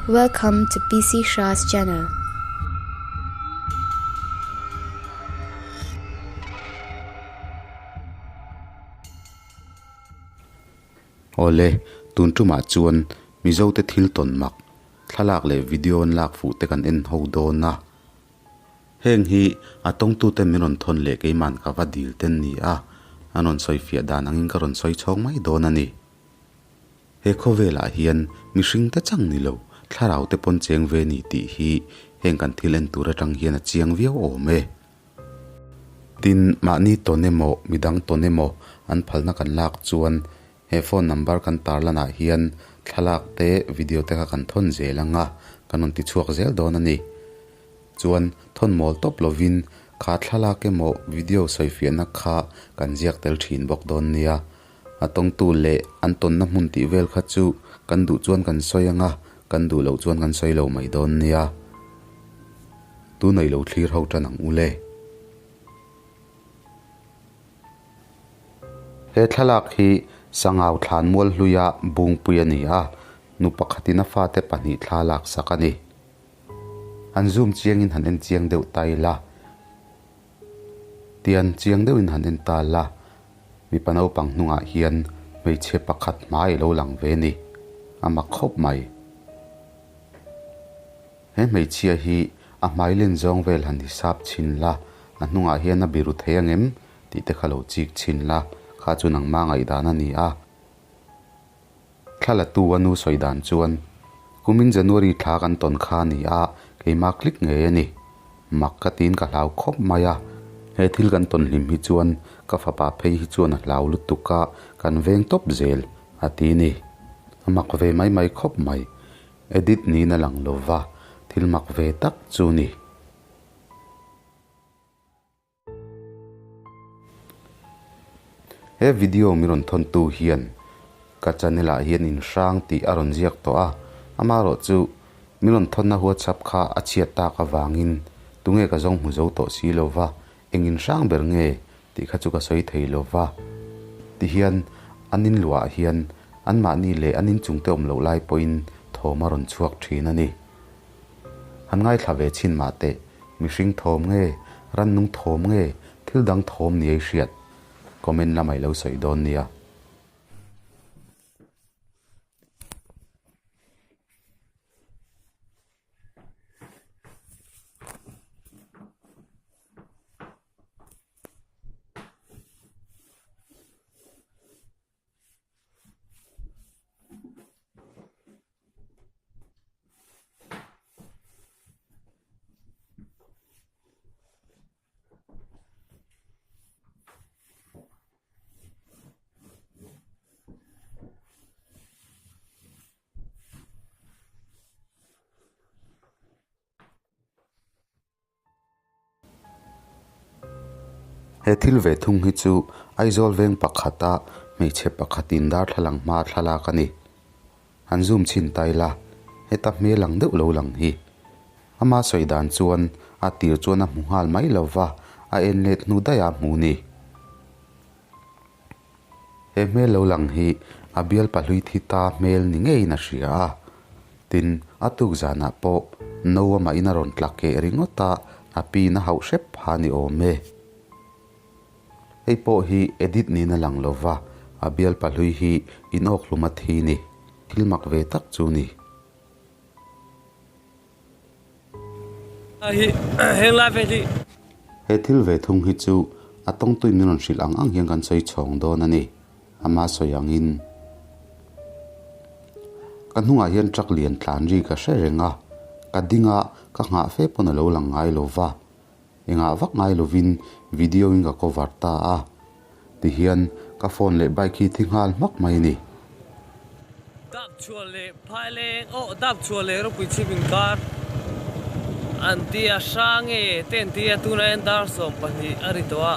Welcome to PC Shah's channel. Awle, tun tumah chuan Mizote thil tawn mak, thlalak leh video an lak fuh te kan en ho dawn a. Heng hi a tawngtute min rawn thawn leh keiman ka va dil ten ni a, an rawn sawi fiah dan angin ka rawn sawi chhawng mai dawn a ni. He khawvelah hian mihring te chang ni lo, thlarau te pawn cheng ve ni tih hi heng kan thil en tur atang hian a chiang viau awm e. Tin, mahni tawn emaw, midang tawn emaw an phalna kan lak chuan he phone number kan tarlanah hian thlalak te, video te kha kan thawn zel ang a, kan rawn ti chhuak zel dawn a ni. Chuan thawn mawl tawp lovin kha thlalak emaw video sawifiahna kha kan ziak tel thin bawk dawn nia. A tawngtu leh an tawnna hmun tih vel kha chu kan duh chuan kan sawi ang a, kan duh loh chuan kan sawi lo mai dawn nia. Tunei lo thlir ho tan ang u le. He thlalak hi Sangau thlan mual hluia Bungpui a ni a, nu pakhatin a fate pahnih thla laksak a ni. Han zoom chiangin han en chiang deuh ta ila. Tian chiang deuhin han en ta la, mipa naupang hnungah hian hmeichhe pakhat hmai a lo lang ve ni. A mak khawp mai. He hmeichhia hi a hmai len zawng vel han hisap chhin la, a hnungah hian a biru thei angem tih te kha lo chik chhin la, kha chu nangma ngaihdan a ni a. Thla latu a nu sawi dan chuan, Kumin January thla kan tawn kha a ni a, keimah click ngei a ni. Mak ka tiin ka hlau khawp mai a, he thil kan tawn hlim hi chuan ka fapa phei hi chuan a hlau lutuk a, kan veng tawp zel, a ti ni. A mak ve mai mai khawp mai. Edit niin a lang lova, thil mak ve tak chu ni. He video min rawn thawn tu hian ka channel ah hian in hrang tih a rawn ziak tawh a, amaherawh chu min rawn thawnna whatsapp kha a chhiat tak avangin tunge ka zawng hmu zo tawh si lo va, eng in hrang ber nge tih kha chu ka sawi thei lo va. Tihian an in luah ah hian anmahni leh an inchungte awm loh lai pawhin thawm a rawn chhuak thin a ni. Han ngaithla ve chhin mah teh, mihring thawm nge, rannung thawm nge, thil dang thawm ni ei hriat? Comment lamah i lo sawi dawn nia. He thil ve thung hi chu Aizawl veng pakhata hmeichhe pakhatin darthlalang hma thlalak a ni. Han zoom chhin ta ila, heta hmel ang deuh lo lang hi. Ama sawi dan chuan a tir chuan a hmu nghal mai lo va, a en let hnu daih a hmu ni. He hmel lo lang hi a bial pahlui thi ta hmel ni ngeiin a hria a, tin a tuk zanah pawh no amahin a rawn tla keh ringawt a, a pin a hauh hrep pha ni awm e. Hei pawh hi edit niin a lang lova, a bial pahlui hi inawkhlum a thi ni, thil mak ve tak chu ni. He thil ve thung hi chu a tawngtui min rawn hrilh ang ang hian kan sawi chhawng dawn a ni, ama sawi angin. Ka hnungah hian truck lian tlan ri ka hre reng a, ka ding a, ka nghah fe pawn a lo lang ngai lo va. Engah vak ngai lovin video in ka cover ta a, tihian ka phone leh bike hi thi nghal hmak mai a ni. Dap chhuah leh phai leng aw dap chhuah leh ropui chhip inkar an ti a hrang e te an ti a tunah hian dar 12 a ri tawh a.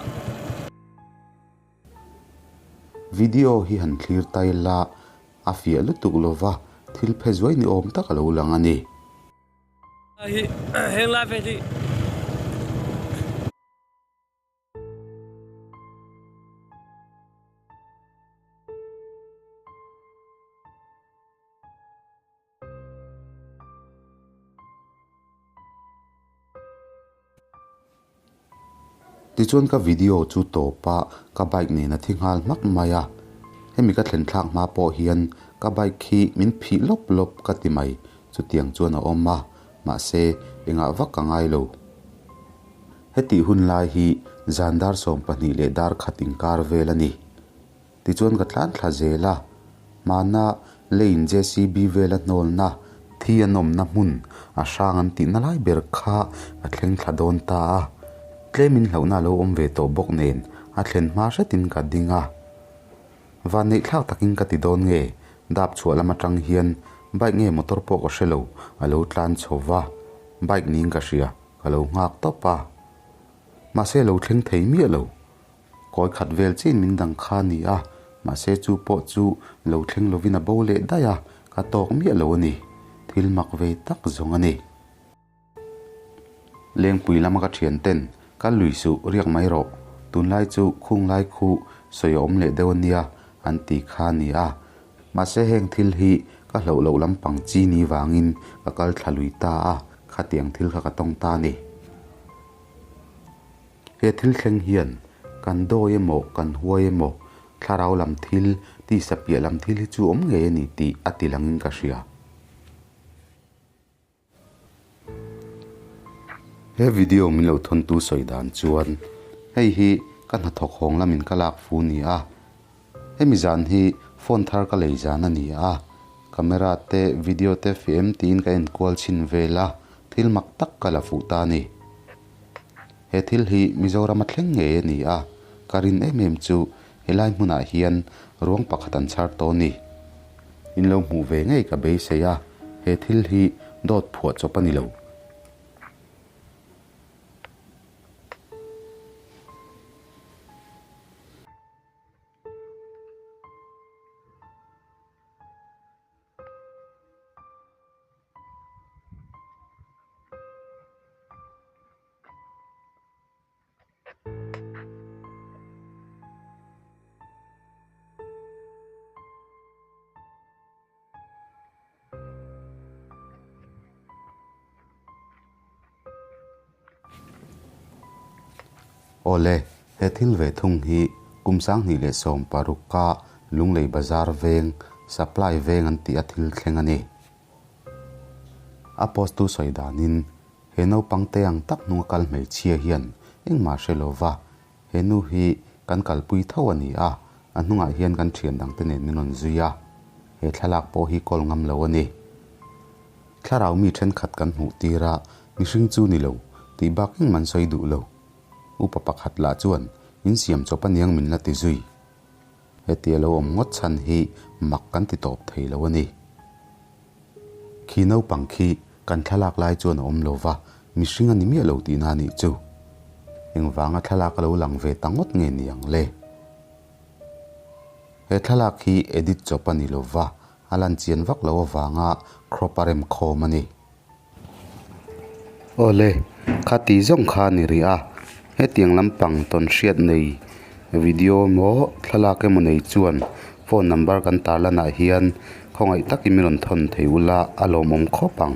Video hi han thlir ta ila a fiah lutuk lova thil phe zuai ni awm tak a lo lang a ni. Hi heng lai vel hi. Tichuan ka video chu tawp a, ka bike nen a thi nghal hmak mai a. Hemi ka thlen thlak hma pawh hian ka bike hi min phih lawp lawp ka ti mai, chutiang chuan a awm a, mahse engah vak ka ngai lo. Hetih hun lai hi zan dar 12 leh dar khat inkar vel a ni. Tichuan ka tlan thla zel a, hmana lane JCB vela hnawlna thi an awmna hmun a hrang an tihna lai ber kha ka thleng thla dawn ta a. Tlemin hlauhna a lo awm ve tawh bawk nen a thlen hma hretin ka ding a. Vanneih thlak takin ka ti dawn nge, dap chhuah lam atang hian bike nge motor pawh ka hre lo a lo tlan chho va, bike niin ka hria ka lo nghak tawp a. Mahse lo thleng thei miah lo. Kawi khat vel chin min dang kha a ni a, mahse chu pawh chu lo thleng lovin a bo leh daih a, ka tawk miah lo a ni. Thil mak ve tak zawng a ni. Lengpui lama ka thian ten, Kal lui suh, riak mai rawh. Tunlai chu khung lai khu sawi a awm leh deuh a nia, an ti kha a ni a. Mahse heng thil hi ka hlauh loh lampang chi ni vangin ka kal thla lui ta a, khatiang thil kha ka tawng ta a ni. He thil thleng hian kan dawi emaw, kan huai emaw, thlarau lam thil, tisa piah lam thil hi chu awm ngei a ni tih a ti langin ka hria. He video min lo thawntu sawi dan chuan hei hi ka hnathawk hawng lamin ka lak fu ni a. Hemi zan hi phone thar ka lei zan a ni a, camera te video te fiah em tiin ka enkual chhin vel a, thil mak tak ka la fuh ta a ni. He thil hi Mizoram a thleng ngei a ni a, ka rin em em chu helai hmunah hian ruang pakhat an chhar tawh a ni. In lo hmuh ve ngei ka beisei a, he thil hi dawt phuah chawp a ni lo. Awle, he thil ve thung hi kum 2016 a Lunglei Bazar veng, Supply veng an tih a thil thleng a ni. A post tu sawi danin he naupang te ang tak hnunga kal hmeichhia hian engmah hre lova he nu hi kan kalpui tho a ni a, a hnungah hian kan thian dangte nen min rawn zui a, he thlalak pawh hi kawl ngam lo a ni. Thlarau mi thenkhat kan hmuh tir a, mihring chu ni lo, tih bak engmah an sawi duh lo. Upa pakhat lah chuan in siam chawp aniang min la ti zui. Hetia lo awm ngawt chhan hi mak kan ti tawp thei lo a ni. Khi naupang khi kan thlalak lai chuan a awm lo va, mihring a ni miah lo tihna a nih chu. Engvanga thlalak a lo lang ve ta ngawt nge ni ang le? He thlalak hi edit chawp a ni lo va, a lan chian vak lo avanga crop a rem khawm a ni. Awle, kha ti zawng kha a ni rih a, hetiang lampang tawn hriat nei video emaw thlalak emaw nei chuan phone number kan tarlanah hian khawngaih takin min rawn thawn thei ula a lawmawm khawp ang.